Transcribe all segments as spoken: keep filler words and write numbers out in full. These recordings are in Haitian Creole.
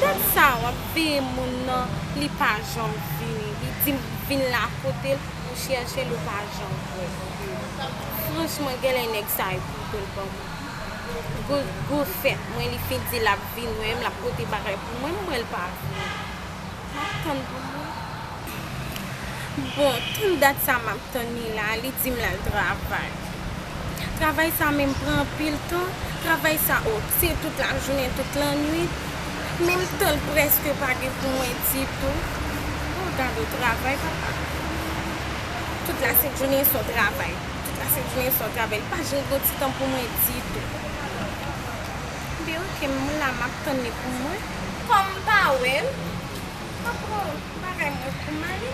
Dat sa w ap veye moun nan, li pa janm vini. Li di m vin la kote l, ou chèche l, ou pa janm wè. Franchman, genlè nèg sa yo pito l ban mwen. Gwo, gwo fèt mwen, li fin di l ap vin wè m, l ap pote bagay pou mwen, m wè l pa vini. M ap tann pou mwen. Bon, tout dat sa m ap tann li la, li di m l al travay. Travay sa menm pran anpil tan, travay sa, o, se tout lajounen, tout lannwit. Menm tan l prèske pa gen pou mwen ditou. O, gade travay, papa. Tout lasent jounen se yon travay. Tout lasent jounen se yon travay. Li pa janm gen yon ti tan pou mwen ditou. Ebyen, oke, m la, m ap tann li pou mwen. Kòm m pa wè l, m ap pran bagay mwen pou m ale.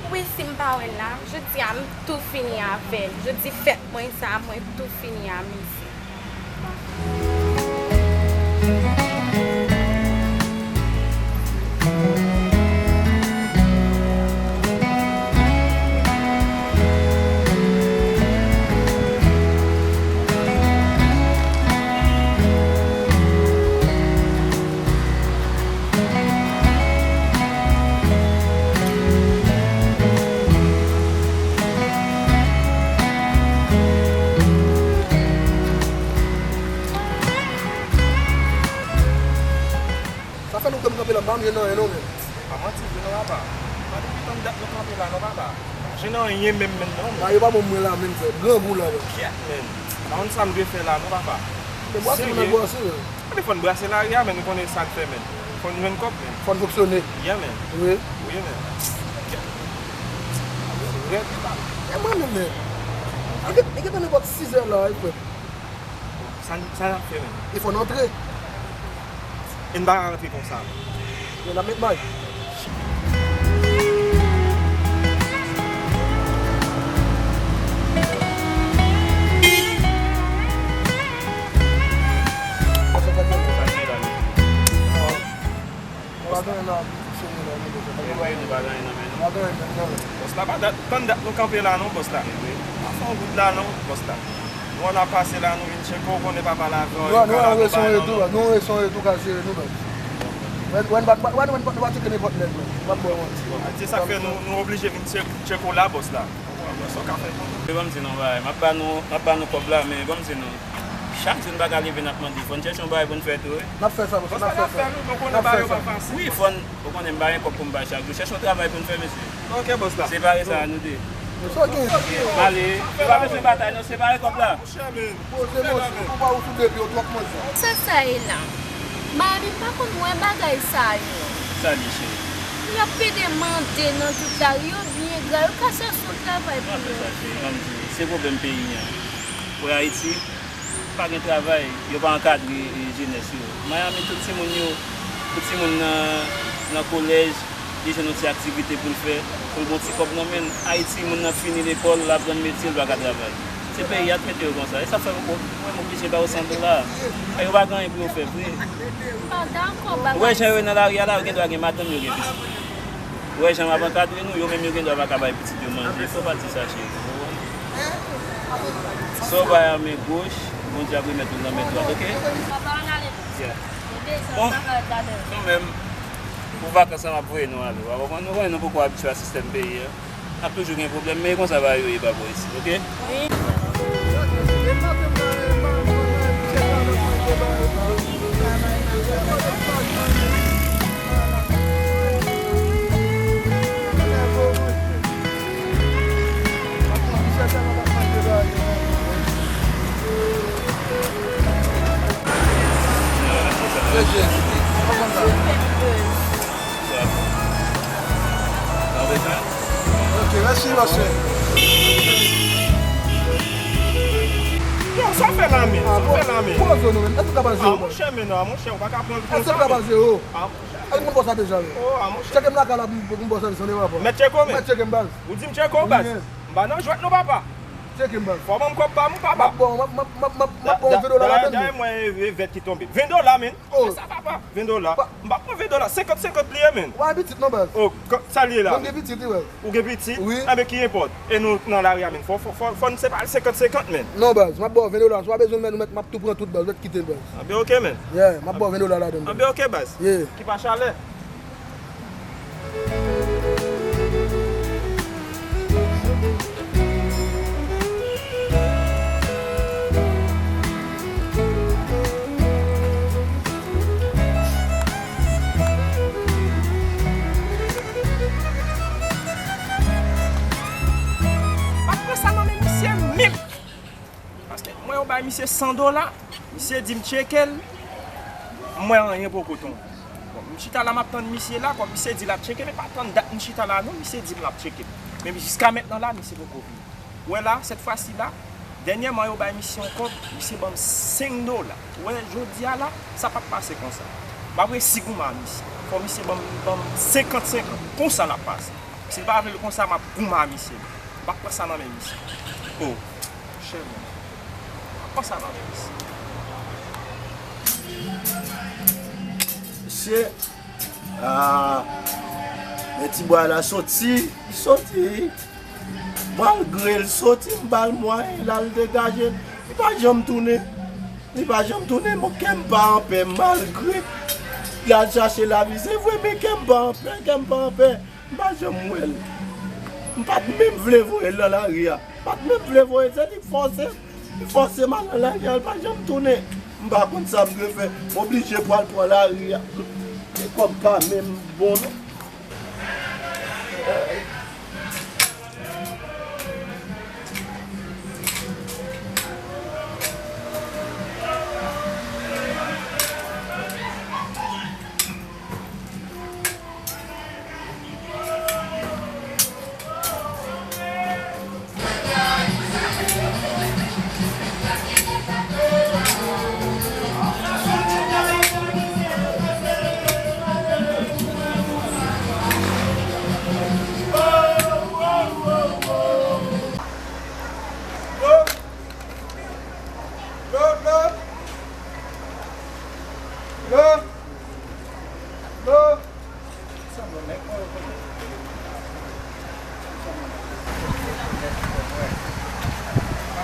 Wi, si m pa wè l la, jodi a m tou fini avè l. Jodi fèt mwen sa, mwen tou fini amizye. Sa fè lontan m kanpe la, m pa janm jwenn anyen non, menm. Pa manti vre non, papa. Pa depi tann dat nou kanpe la non, papa. Pa jwenn anyen menm, menm non, menm. Nan, yo pa ban mwen la, menm, frè. Grangou la, menm. Kyèt, menm. Pa konn sa m dwe fè la non, papa. Men bwase, moun nan bwase, menm. Serye. Men fò n brase lari a, menm, nou konnen sa k fè, menm. Fò n jwenn kòb, menm. Fò n fonksyone. Yeah, menm. Wi. Wi, menm. Rèd. E mwen menm, menm. Li gen, li gentan nenpòt sizè la, wi, frè. Sa n, sa n ap fè menm? E fò n antre. E n pa ka rantre konsa. Men n ap met may. Sa se la, mesye. Pa gen la, sere la, nou bezwen. Pa gen anyen, nou pa gen anyen nan men nou. Pa gen anyen nan men nou. Bòs la, pa dat, tann dat nou kanpe la non, bòs la. Pa fè yon goud la non, bòs la. Nou an ap pase la, nou vin tcheke w, konnen papa la avè w, nou an resonye tou, nou resonye tou ka jere nou menm. Wè, wè, nou pa, wè, nou pa, nou pa tcheke nenpòt nèg non. Nou pa bò yon ti. Se sa k fè nou, nou oblije vin tcheke, tcheke w la, bòs la. Wè, sa w ka fè pou nou. Ban m di nou yon bagay, m ap ba nou, m ap ba nou kòb la, men ban m di nou. Chak jou n pa ka leve n ap mande. Fò n chèche yon bagay pou n fè tou, wi. N ap fè sa, bòs, n ap fè sa. N ap fè sa. Wi, fò n, ou konnen m pa gen kòb pou m bay chak jou. Chèche yon travay pou n fè, mesye. Ok, bòs la. Separe sa a nou de. Sa gen? Ale, nou pa bezwen batay non, separe kòb la. Monchè, men. Poze, monchè, ou pa ou sou de pye, ou twòp, monchè. Sa sa ye la? Mayami pa konn wè bagay sa yo. Sa li, cheri? Y ap pede mande nan tout lari, yo byen gra, yo ka chèche yon travay pou yo. Nou ap fè sa, cheri, ban m di, se pwoblèm peyi a. Wè Ayiti, pa gen travay, yo pa ankadre, e, jenès yo. Miami, tout timoun yo, tout timoun nan, nan kolèj, li jwenn yon ti aktivite pou l fè, pou l gen yon ti kòb nan men l. Ayiti, moun nan fini lekòl, l aprann metye, l pa ka travay. Se peyi a k mete yo konsa. E sa fè ou, ou menm oblije ba yo san dola. E yo pa gen anyen pou yo fè vre. Ou wè jan yo ye nan lari a la, yo gen dwa gen madanm, yo gen pitit. Ou wè jan m ap ankadre nou, yo menm yo gen dwa pa ka bay pitit yo manje. Fò w pa di sa, cheri. Sa w bay a men goch, Bondye ap remèt ou l nan men dwat, oke? Yeah. Bon, kanmenm, pou vakans la, m ap voye nou ale. W a konprann? Nou konnen nou poko abitye a sistèm peyi a. N ap toujou gen pwoblèm, men e konsa bagay yo ye pa bò isit, oke? Ok, mèsi, mesye. Yo, sa w fè la, men? Sa w fè la, men? Poze nou, men. Èske w ka pase? Ah, monchè, men non, monchè, ou pa ka pran l konsa, men. Èske w ka pase? Al moun bò sa deja, wi. Oh, ah, monchè. Tcheke m lakay la pou m, pou m ba w sèvis, yon rapò. Mèt tcheke w, men. Mèt tcheke m, baz. Ou di m tcheke w, baz? Wi, men. M pa nan jwèt non, papa. Tcheke m, baz. Fò ban m kòb pa m, papa. M ap ba w, m ap, m ap, m ap, m ap ba w ven dola ladann, men. Dayè, mwen, e, vèt ki tonbe. Ven dola, men. Oh. Se sa, papa. Ven dola. M pa pran ven dola. Senkant senkant li ye, men. Ou pa gen pitit non, baz. Oh, sa l ye la, men? Mwen gen pitit, wi, baz. Ou gen pitit? Wi. Enben, ki enpòt? E nou nan lari a, men. Fò, fò, fò, fò n separe senkant senkant, men. Non, baz. M ap ba w ven dola. Si w pa bezwen l, men, ou mèt, m ap tou pran tout, baz. Ou mèt kite l, baz. Anben, oke, men. Yeah, m ap ba w ven dola ladann, baz. Anben, oke, baz. Yeah. Ki pa chalè. Pa pran sa nan men misye menm. Paske mwen yo bay misye san dola, misye di m tcheke l, m wè anyen poko tonbe. Bon, m chita la, m ap tann misye la, kòm misye di l ap tcheke, men pa tann dat m chita la non, misye di m l ap tcheke. Men jiska mentnan la, misye poko vini. Ou wè la, sèt fwa si la, dènyèman yo bay misye yon kòb, misye ban m senk dola. Ou wè, jodi a la, sa p ap pase konsa. M ap resi goumen a misye. Fò misye ban m, ban m senkant senkant. Konsa l ap pase. Si l pa vle l konsa, m ap goumen a misye. M p ap pran sa nan men misye. Oh, monchè, mwen. M p ap pran sa nan men misye. Mesye, ah, men ti bwa la soti, li soti. Malgre l soti, m ba l mwayen, l al degaje l. Li pa janm tounen. Li pa janm tounen, men kè m pa anpè, malgre l al chache lavi. Se vre, men kè m pa anpè, kè m pa anpè. M pa janm wè l. M pa t menm vle voye l nan lari a. M pa t menm vle voye l, se li k fòse. Li fòse m al nan lari a, l pa janm tounen. M pa konn sa m dwe fè. M oblije pral pran lari a. E kòb pa menm bon non.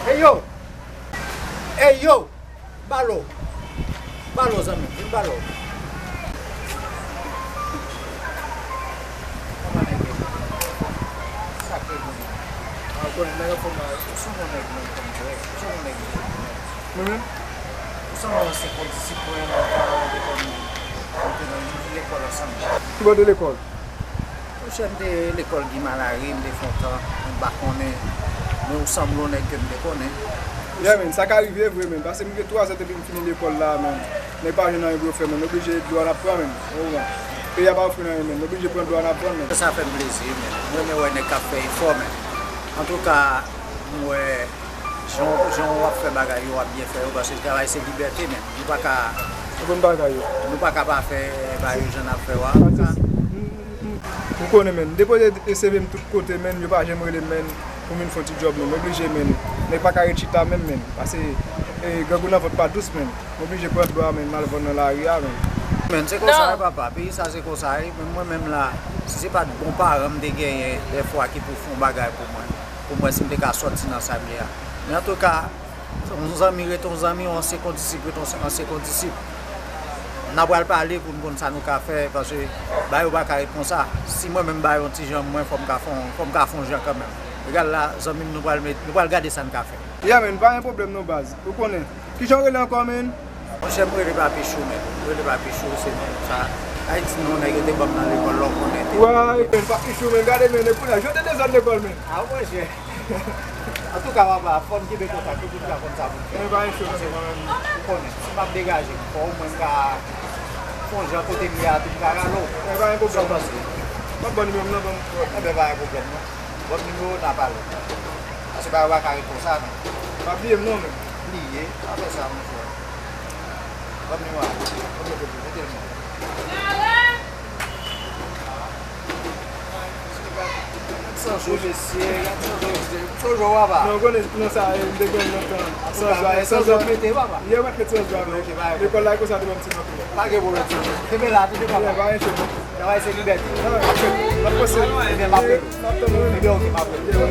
Hey yo! Hey yo! Balo! Balo, zanmi, vin balo! Kòman nèg yo? Sa k gen? A, ou konnen nèg anfòm la, ou se yon nèg menm kòm mwen, ou se yon nèg menm. Mwen menm? Ou sanble yon ansyen kondisip mwen, nan tan an, te konn, nou te nan yon lekòl ansanm. Ki bò de lekòl? Monchè, m te lekòl Guy Malary, m te fè yon tan, m pa konnen, men ou sanble yon nèg ke m te konnen. Yeah, men, sa ka rive vre, men, paske m gen twa zan depi m fini lekòl la, men, nèg pa jwenn anyen pou yo fè, men, oblije dlo a n ap pran, men, ou konprann? Peyi a pa ofri n anyen, men, oblije pran dlo a n ap vann, men. Sa fè m plezi, men, m renmen wè nèg k ap fè efò, men, antouka, m wè Jan, jan w ap fè bagay yo, w ap byen fè yo, paske travay se libète, men. Nou pa ka, se bon bagay yo. Nou pa ka pa fè bagay yo jan n ap fè yo a. Ou konnen, men. M depoze C V m tout kote, men. Yo pa janm rele m, men, pou m vin fè yon ti djòb, men. M oblije, men. Nèg pa ka ret chita menm, men. Paske, e, grangou nan vant pa dous, men. M oblije pran dlo a, men, m al vann nan lari a, men. Men se konsa wi papa, peyi sa se konsa wi. Menm mwen menm la, si se pa t bon paran m te genyen dèfwa ki pou fè yon bagay pou mwen, pou mwen si m te ka sòti nan sa m ye a. Men antouka, yon zanmi rete yon zanmi, yon ansyen kondisip rete yon ansyen kondisip. N a pral pale pou n konn sa nou ka fè, paske bagay yo pa ka ret konsa. Si mwen menm m bay yon ti jan mwen, fò m ka fè yon, fò m ka fè yon jan kanmenm. Egal la, zanmi m, nou pral met, nou pral gade sa n ka fè. Yeah man, pa gen pwoblèm non baz. Ou konnen. Kijan w rele ankò man? Monchè, m rele Papichou, men. M rele Papichou, se non sa Ayiti non nèg yo te ban m nan lekòl la, w konnen te. Wè, men Papichou, men gade, men, kounye a, jete dezòd lekòl, men. A, monchè. Antouka, papa, fò n kenbe kontak, tout moun ka konn sa pou n fè. Men pa gen chòs. Paske mwen menm, ou konnen, si m ap degaje m, fò omwen m ka fè yon jan kote m ye a tou, m ka rale w. Men pa gen pwoblèm. Sa w panse? M ap ban nimewo m nan, ban m. Enben, pa gen pwoblèm, non. Ban m nimewo w, n a pale. Paske bagay yo pa ka ret konsa, non. Pa bliye m, non, men. Bliye? Pa fè sa, monchè. Ban m nimewo a. Ban m mete l, mete l, non. Gad sanzou, mesye, gad sanzou, mesye. Sonje w, papa. Non, konnen, nan sa, eh, m te gen lontan. Sanzou, eh, sanzou. Mete, papa. Ye, mwen te sanzou, papa. Ok, pa gen pwoblèm. Lekòl la, e konsa, te ban m ti manke. Pa gen pwoblèm, sanzou. Kenbe la, toujou, papa. Ye, pa gen chòs. Travay se libète. Ah, ok. N ap pase. Ebyen, m ap rele w. N ap tann, wi. Ebyen, ok, m ap rele w. Ye, wi.